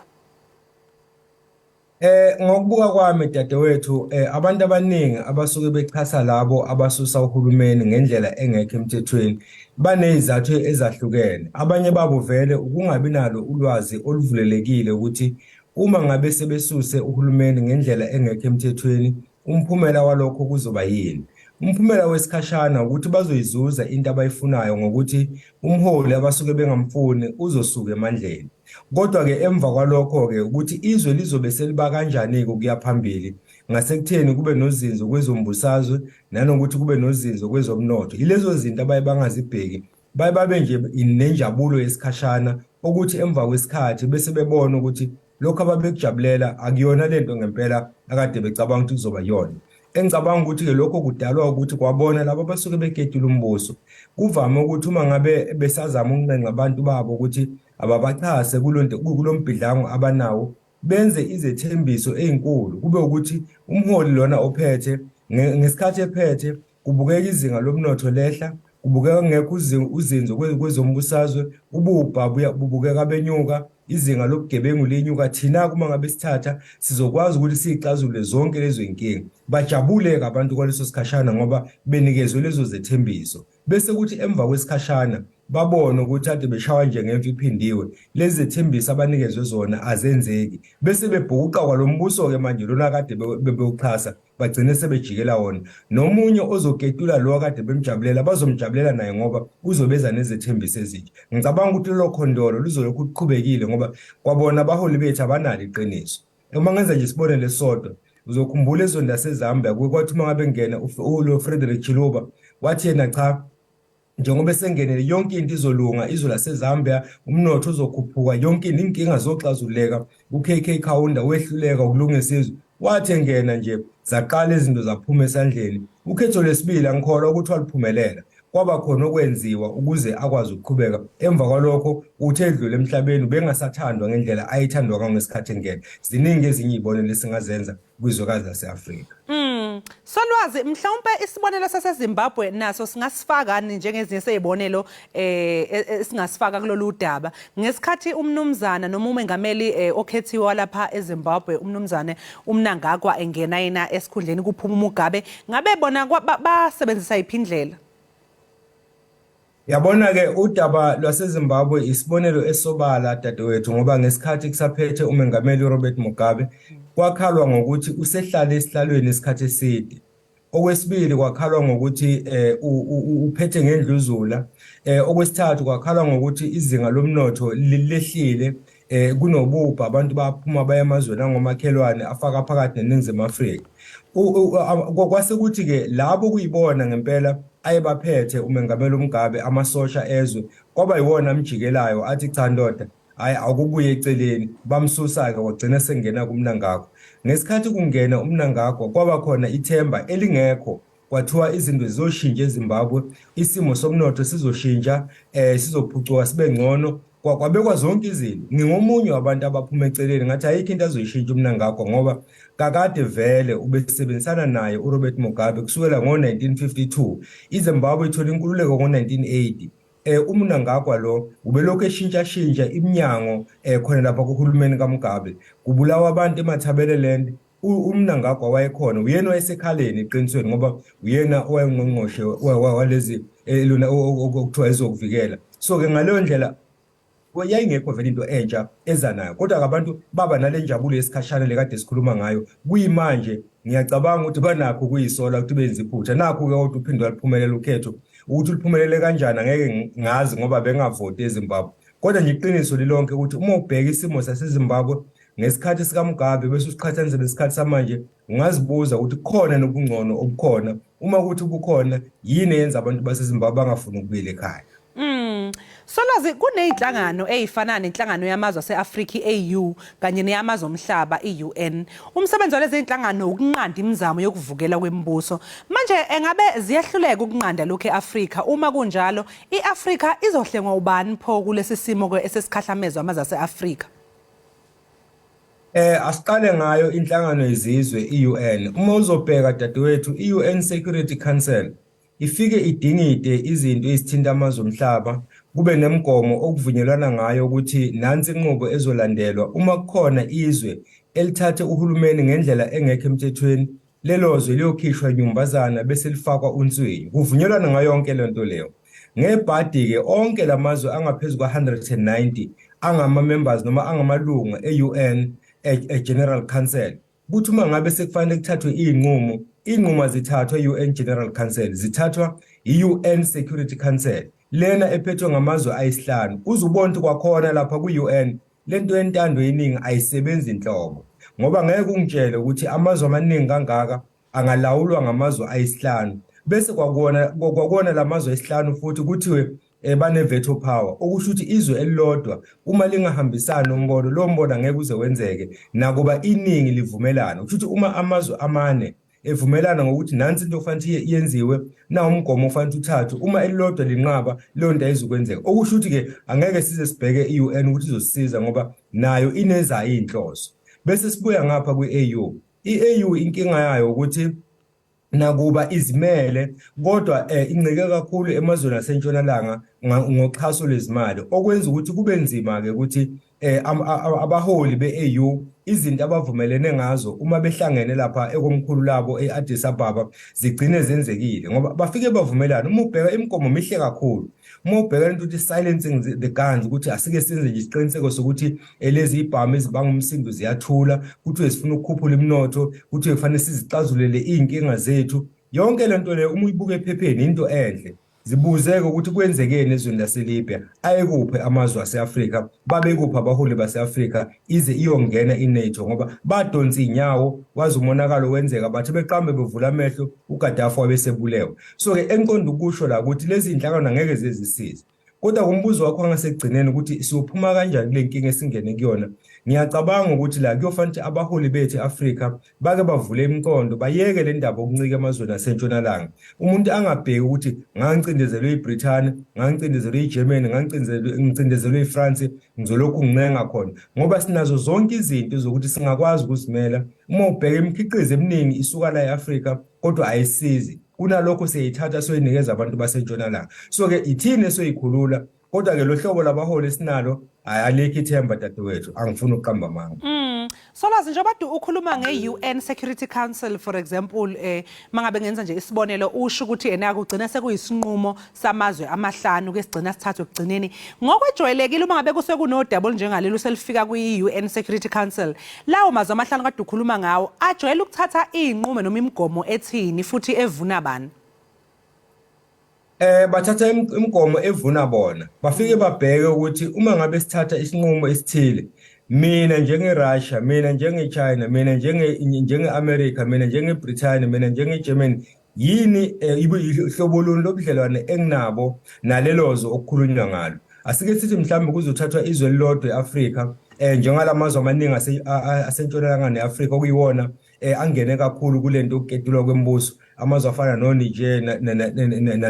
Ngokubuka kwami dadewethu, abantu abaningi abasuke bechasa labo abasusa uhulumeni ngendlela engekho emthethweni banezizathu ezahlukene. Abanye babo vele ukungabi nalo ulwazi oluvulelekile ukuthi uma ngabe sebesuse uhulumeni ngendlela engekho emthethweni, umphumela walokho kuzoba yini. Umphumela wesikhashana ukuthi bazoyizuza into abayifunayo ngokuthi umholi abasuke bengamfuni uzosuka emandleni. Kodwa-ke emva kwalokho-ke ukuthi izwe lizobe seliba kanjani-ke ukuya phambili ngasekutheni kube nozinzo kwezombusazwe nanokuthi kube nozinzo kwezomnotho. Yilezo zinto abaye bangazibheki, baye babe nje nenjabulo yesikhashana ukuthi emva kwesikhathi bese bebona ukuthi lokhu ababekujabulela akuyona lento ngempela akade becabanga ukuthi kuzoba yona. Engicabanga ukuthi-ke lokho kudalwa ukuthi kwabona labo abasuke beketula umbuso. Kuvame ukuthi uma ngabe besazama ukunxenxa abantu babo ukuthi ababachase kulo mbhidlango abanawo, benze izethembiso ey'nkulu, kube ukuthi umholi lona ophethe ngesikhathi ephethe kubukeka izinga lomnotho lehla, kubukeka kungekho uzinzo kwezombusazwe, ububha bubukeka benyuka, izinga lobugebengu linyuka. Thina uma ngabe sithatha sizokwazi ukuthi siyixazulule zonke lezo zinkinga. Bajabule-ke abantu kwaleso sikhashana ngoba benikezwe lezo zethembiso, bese kuthi emva kwesikhashana babone ukuthi ade beshawa nje ngemfa iphindiwe, lezi zethembiso abanikezwe zona azenzeki, bese bebhukuqa kwalo mbuso-ke manje lona kade bebewuxhasa, bagcine sebejikela wona. Nomunye ozoketula lo akade bemjabulela, bazomjabulela naye ngoba uzobeza nezethembiso ezintsha. Ngicabanga ukuthi lolo khondolo luzolokhu luqhubekile ngoba kwabona abaholi bethu abanalo iqiniso. Uma ngenza nje isibonelo esisodwa, uzokhumbula ezweni laseZambia kuke kwathi uma ngabe kungena ulo Frederick Chiluba, wathi yena cha, njengoba esengenele yonke into izolunga, izwe laseZambia umnotho uzokhuphuka, yonke into inkinga zoxazululeka. uKK Kaunda wehluleka ukulungisa izwe, wathi engena nje zaqala izinto zaphuma esandleni. Ukhetho lwesibili angikholwa ukuthi waluphumelela, kwaba khona okwenziwa ukuze akwazi ukuqhubeka. Emva kwalokho uthe edlule emhlabeni ubengasathandwa ngendlela ayethandwa ngayo ngesikhathi engena. Ziningi ezinye izibonelo esingazenza kwizwekazi lase-Afrika. Solwazi, mhlawumbe isibonelo saseZimbabwe naso singasifakani njengezinye sezibonelo esingasifaka kulolu daba. Ngesikhathi umnumzana noma umengameli okhethiwe walapha eZimbabwe umnumzane uMnangagwa engena yena esikhundleni kuphuma uMugabe, ngabe bona basebenzisa yiphi indlela? Yabona-ke udaba lwaseZimbabwe isibonelo esobala dadewethu, ngoba ngesikhathi kusaphethe umengameli uRobert Mugabe kwakhalwa ngokuthi usehlale esihlalweni isikhathi eside. Okwesibili kwakhalwa ngokuthi uphethe ngendluzula. Okwesithathu kwakhalwa ngokuthi izinga lomnotho lehlile, kunobubha, abantu baphuma baya emazweni angomakhelwane afaka phakathi neNingizimu Afrika. Kwase kuthi-ke labo kuyibona ngempela ayebaphethe umengameli uMugabe, amasosha ezwe, kwaba yiwona amjikelayo athi cha ndoda, hhayi akubuye eceleni. Bamsusa-ke kwagcina sengena kuMnangagwa. Ngesikhathi kungena uMnangagwa kwaba khona ithemba elingekho, kwathiwa izinto zizoshintsha eZimbabwe, isimo somnotho sizoshintsha, sizophucuka sibe ngcono. Kwabekwa zonke izinto. Ngingomunye wabantu abaphuma eceleni ngathi ayikho into azoyishintsha uMnangagwa, ngoba kakade vele ubesebenzisana naye uRobert Mugabe kusukela ngo-1952. IZimbabwe ithola inkululeko ngo-1980. UMnangagwa lo ubelokhu eshintshashintsha iminyango khona lapha kuhulumeni kaMugabe. Kubulawa abantu eMatabeleland, uMnangagwa wayekhona, uyena wayesekhaleni eqinisweni, ngoba uyena owayengqongqoshe walezi lona okuthiwa ezokuvikela. So-ke ngaleyo ndlela yayingekho vele into entsha eza nayo, kodwa abantu baba nale njabulo yesikhashana le kade sikhuluma ngayo. Kuyimanje ngiyacabanga ukuthi banakho kuyisola ukuthi benze iphutha. Nakho-ke kodwa uphinde waliphumelela ukhetho, ukuthi uliphumelele kanjani angeke ngazi ngoba bengavoti eZimbabwe. Kodwa nje iqiniso lilonke ukuthi uma ubheka isimo saseZimbabwe ngesikhathi sikaMugabe bese usiqhathanisa nesikhathi samanje, ungazibuza ukuthi kukhona nobungcono obukhona. Uma kuthi bukhona, yini eyenza abantu baseZimbabwe bangafuni ukubuyela ekhaya? Solwazi, kuney'nhlangano ey'fana nenhlangano yamazwe ase-Afrika i-AU kanye neyamazwe omhlaba i-UN. Umsebenzi walezi zinhlangano ukunqanda imizamo yokuvukela kwemibuso. Manje engabe ziyahluleka ukunqanda lokhu e-Afrika? Uma kunjalo, i-Afrika izohlengwa ubani pho kulesi simo-ke esesikhahlamezwa amazwe ase-Afrika? Asiqale ngayo inhlangano yezizwe i-UN. Uma uzobheka dadewethu, i-UN Security Council ifike idingide izinto ezithinta amazwe omhlaba, kube nemigomo okuvunyelwana ngayo ukuthi nansi inqubo ezolandelwa uma kukhona izwe elithathe uhulumeni ngendlela engekho emthethweni, lelo zwe liyokhishwa nyumbazana bese lifakwa unswinyo. Kuvunyelwana ngayo yonke le nto leyo. Ngebhadi-ke onke lamazwe angaphezu kwa-190 angama-members noma angamalungu e-UN e-General Council, kuthi uma ngabe sekufanele kuthathwe iy'nqumo, iy'nqumo azithathwa i-UN General Council, zithathwa i-UN Security Council lena ephethwe ngamazwe ayisihlanu. Uze ubone ukuthi kwakhona lapha kwi-UN lento yentando yeningi ayisebenzi inhlobo, ngoba ngeke ungitshele ukuthi amazwe amaningi kangaka angalawulwa ngamazwe ayisihlanu, bese kwakuwona lamazwe ayisihlanu futhi kuthiwe bane-veto power, okusho ukuthi izwe elilodwa uma lingahambisani nombono, lowo mbono angeke uze wenzeke nakuba iningi livumelana. Kusho ukuthi uma amazwe amane evumelana ngokuthi nansi into okufanele yenziwe, nawu umgomo okufanele uthathwe, uma elilodwa linqaba, leyo nto ayizukwenzeka. Okusho ukuthi-ke angeke size sibheke i-UN ukuthi izosisiza, ngoba nayo inezayo iy'nhloso. Bese sibuya ngapha kwi-AU. I-AU inkinga yayo ukuthi nakuba izimele, kodwa incike kakhulu emazweni asentshonalanga ngoxhaso lwezimali, okwenza ukuthi kube nzima-ke ukuthi abaholi be-AU izinto abavumelene ngazo uma behlangene lapha ekomkhulu labo e-Addis Ababa zigcine zenzekile, ngoba bafike bavumelana. Uma ubheka imigomo mihle kakhulu, uma ubheka lento ukuthi silencing the guns, ukuthi asike senze nje isiqiniseko sokuthi lezi ibhamu ezibanga umsindo ziyathula, kuthiwe sifuna ukukhuphula iminotho, kuthiwe kufanele sizixazulele iy'nkinga zethu. Yonke le nto leyo uma uyibuka ephepheni into enhle. Zibuzeke ukuthi kwenzekeni ezweni laseLibya, ayekuphi amazwe ase-Afrika, babekuphi abaholi base-Afrika ize iyongena i-NATO, ngoba badonsa iy'nyawo waze umonakalo wenzeka, bathi beqambe bevula amehlo uGaddafi wabesebulewe. So-ke engiqonda ukusho la ukuthi lezi iy'nhlangano angeke zezisize. Kodwa kumbuzo wakho wangasekugcineni ukuthi siyophuma kanjani kule nkinga esingene kuyona, ngiyacabanga ukuthi la kuyofanele ukuthi abaholi bethu e-Afrika bake bavule imiqondo, bayeke le ndaba okuncika emazweni asentshonalanga. Umuntu angabheki ukuthi ngangicindezelwe iBrithani, ngangicindezelwe iGermany, ngicindezelwe iFrance, ngizolokhu ngincenga khona, ngoba sinazo zonke izinto zokuthi singakwazi ukuzimela. Uma ubheka imikhiqizo eminingi isuka la e-Afrika, kodwa ayisizi. Kunalokho siyayithatha soyinikeza abantu basentshonalanga. So-ke ithini esoyikhulula, kodwa-ke lo hlobo labaholi esinalo alikho ithemba dadewethu, angifuni ukuqamba amanga. Solwazi, njengoba ukhuluma nge-UN Security Council for example, mangabe ngenza nje isibonelo, usho ukuthi ena kugcina sekuyisinqumo samazwe amahlanu ke sigcina sithathwe ekugcineni. Ngokwejwayelekile uma ngabe kusuke kunodaba olunjengalelo selifika kwi-UN Security Council, lawo mazwe amahlanu kade ukhuluma ngawo ajwayele ukuthatha iy'nqumo noma imigomo ethini futhi evuna bani? Bathatha imigomo evuna bona. Bafike babheke ukuthi uma ngabe sithatha isinqumo esithile, mina njenge-Russia, mina njenge-China, mina njenge-America, mina njenge-Britain, mina njenge-Germany, yini uhlobo luni lobudlelwane enginabo nalelo zwe okukhulunywa ngalo. Asike sithi mhlawumbe kuzothathwa izwe elilodwa e-Afrika, njengalamazwe amaningi asentshonalanga ne-Afrika okuyiwona angene kakhulu kule nto yokuketulwa kwemibuso, amazwe afana noNiger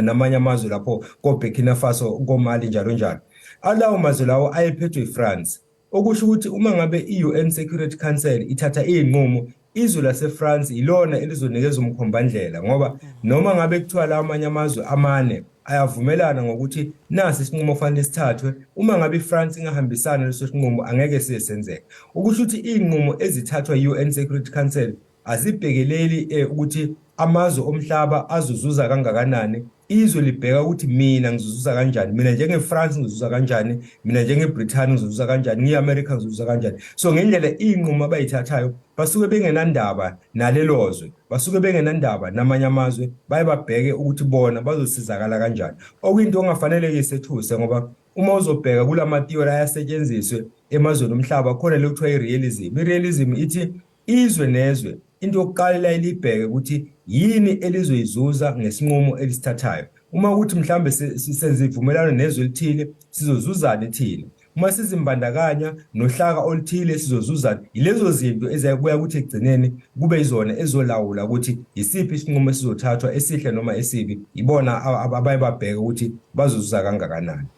namanye amazwe lapho koBurkina Faso, koMali njalo njalo. Alawo mazwe lawo ayephethwe iFrance. Okusho ukuthi uma ngabe i-UN Security Council ithatha izinqumo, izwe laseFrance ilona elizonikeza umkhombandlela, ngoba noma ngabe kuthiwa la amanye amazwe amane ayavumelana ngokuthi nasi isinqumo kufanele sithathwe, uma ngabe iFrance ingahambisana leso sinqumo angeke size senzeke. Okusho ukuthi izinqumo ezithathwa i-UN Security Council azibhekeleli ukuthi amazwe omhlaba azozuza kangakanani. Izwe libheka ukuthi mina ngizozuza kanjani, mina njenge-France ngizozuza kanjani, mina njenge-Britain ngizozuza kanjani, ngiyi-America ngizozuza kanjani. So ngendlela iy'nqumo abayithathayo basuke bengenandaba nalelo zwe, basuke bengenandaba namanye amazwe, baye babheke ukuthi bona bazosizakala kanjani. Okuyinto ongafanele-ke isethuse, ngoba uma uzobheka kulama theory ayasetshenziswe emazweni omhlaba, khona le kuthiwa i-realism. I-realism ithi izwe nezwe into yokuqala layilibheke ukuthi yini elizoyizuza ngesinqumo elisithathayo. Uma ukuthi mhlambe senza ivumelano nezwe elithile, sizozuzani thina? Uma sizimbandakanya nohlaka oluthile, sizozuzani? Yilezo zinto eziyakuya ukuthi ekugcineni kube izona ezolawula ukuthi yisiphi isinqumo esizothathwa, esihle noma esibi. Ibona abaye babheke ukuthi bazozuza kangakanani.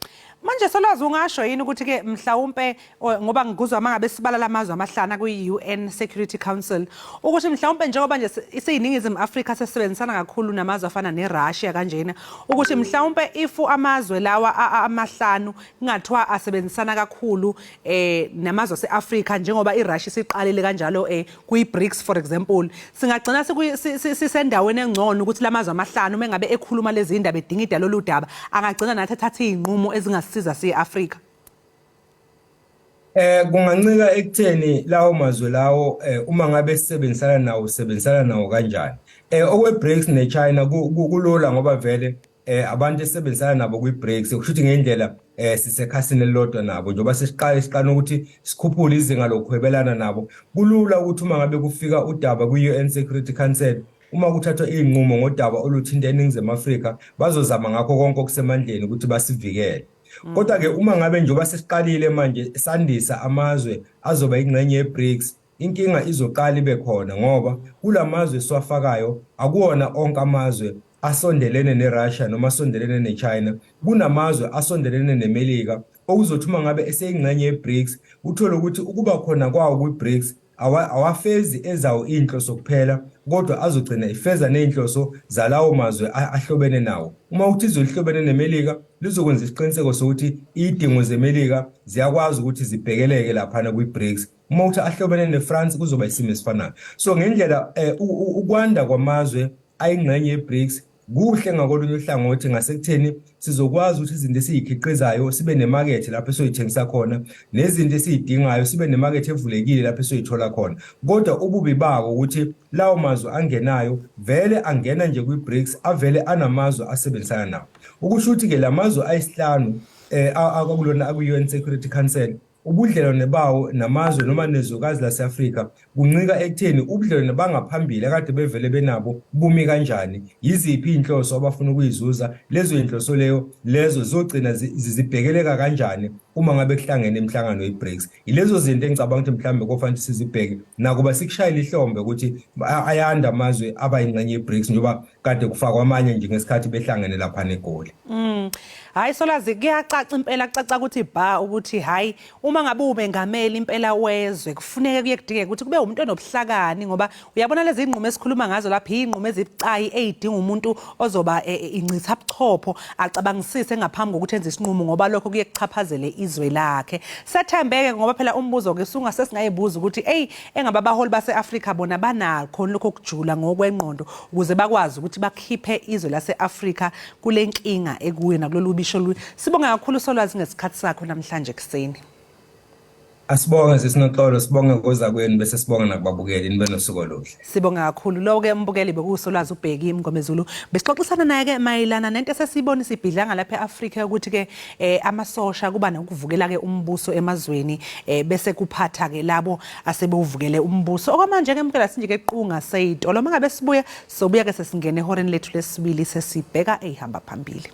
Manje Solwazi, ungasho yini ukuthi-ke mhlawumpe, ngoba ngikuzwa uma ngabe sibala lamazwe amahlanu kwi-UN Security Council, ukuthi mhlawumpe njengoba nje siyiNingizimu Afrika sesebenzisana kakhulu namazwe afana neRussia kanjena, ukuthi mhlawumpe if amazwe lawa amahlanu kungathiwa asebenzisana kakhulu namazwe ase-Afrika, njengoba iRussia isiqalile kanjalo kwi-BRICS for example, singagcina sisendaweni engcono ukuthi lamazwe amahlanu uma ngabe ekhuluma lezi ndaba, edingida lolu daba, angagcina nathi ethatha izinqumo ezingasisiza siyi-Afrika? Kungancika ekutheni lawo mazwe lawo, uma ngabe sisebenzisana nawo, sisebenzisana nawo kanjani. Okwe-BRICS ne-China kulula, ngoba vele abantu esebenzisana nabo kwi-BRICS, kusho ukuthi ngendlela sisekhasini elilodwa nabo, njengoba sesiqala siqala ukuthi sikhuphule izinga lokuhwebelana nabo. Kulula ukuthi uma ngabe kufika udaba kwi-UN Security Council, uma kuthathwa izinqumo ngodaba oluthinta eNingizimu Afrika, bazozama ngakho konke okusemandleni ukuthi basivikele. Kodwa-ke uma ngabe njengoba sesiqalile manje sandisa amazwe azoba ingxenye ye-BRICS, inkinga izoqala ibe khona, ngoba kulamazwe esiwafakayo akuwona onke amazwe asondelene neRussia noma asondelene neChina. Kunamazwe asondelene neMelika, okuzothi uma ngabe eseyingxenye ye-BRICS, uthole ukuthi ukuba khona kwawo kwi-BRICS awafezi ezawo inhloso kuphela, kodwa azogcina ifeza nezinhloso zalawo mazwe ahlobene nawo. Uma uthi izwe lihlobene neMelika, lizokwenza isiqiniseko sokuthi izidingo zeMelika ziyakwazi ukuthi zibhekeleke laphana kwi-BRICS. Uma uthi ahlobene neFrance, kuzoba isimo esifanayo. So ngendlela ukwanda kwamazwe ayingxenye ye-BRICS kuhle ngakolunye uhlangothi ngasekutheni sizokwazi ukuthi izinto esiyikhiqizayo sibe nemakethe lapho esoyithengisa khona, nezinto esiyidingayo sibe nemakethe evulekile lapho esoyithola khona. Kodwa ububi bako ukuthi lawo mazwe angenayo vele angena nje kwi-BRICS avele anamazwe asebenzisana nawo. Ukusho ukuthi-ke la mazwe ayisihlanu akulona akwi-UN Security Council, ubudlelwane bawo namazwe noma nezwekazi lase-Afrika kuncika ekutheni ubudlelwane bangaphambili akade bevele benabo bumi kanjani, yiziphi iy'nhloso abafuna ukuyizuza, lezo y'nhloso lezo zizogcina zibhekeleka kanjani uma ngabe kuhlangene imihlangano ye-BRICS. Yilezo zinto engicabanga ukuthi mhlawumbe kofanele sizibheke, nakuba sikushayela ihlombe ukuthi ayanda amazwe abayingxenye ye-BRICS, njengoba kade kufakwa amanye nje ngesikhathi behlangene lapha neGoli. Hayi Solwazi, kuyacaca impela, kucaca ukuthi ba ukuthi hayi, uma ngabe umengameli impela wezwe, kufuneke kuye kudingeke ukuthi kube umuntu onobuhlakani, ngoba uyabona lezi zinqumo esikhuluma ngazo lapha izinqumo ezibucayi ezidinga umuntu ozoba incitha buchopho, acabangisise ngaphambi kokuthi enze isinqumo, ngoba lokho kuye kuchaphazele izwe lakhe. Sethembeke, ngoba phela umbuzo ke sungase singayibuza ukuthi hey, engabe abaholi base-Afrika bona banakho lokho kujula ngokwengqondo ukuze bakwazi ukuthi bakhiphe izwe lase-Afrika kule nkinga ekuyo nakulolu bisho lu. Sibonga kakhulu Solwazi ngesikhathi sakho namhlanje ekuseni. Asibonge sisinoxolo, sibonge koza kwenu, bese sibonga nakubabukeli, nibe nosuku oluhle. Sibonga kakhulu. Lo ke umbukeli bekuwuSolwazi uBheki Mngomezulu. Besixoxisana naye ke mayelana nento esesiyibona isibhidlanga lapha eAfrika, ukuthi ke amasosha kuba nokuvukela ke umbuso emazweni, bese kuphatha ke labo asebewuvukele umbuso. Okwamanje ke mbukela sinje ke qunga seyitolo. Mangabe sibuya sobuya ke sesingene ehoreni lethu lesibili, sesibheka ehamba phambili.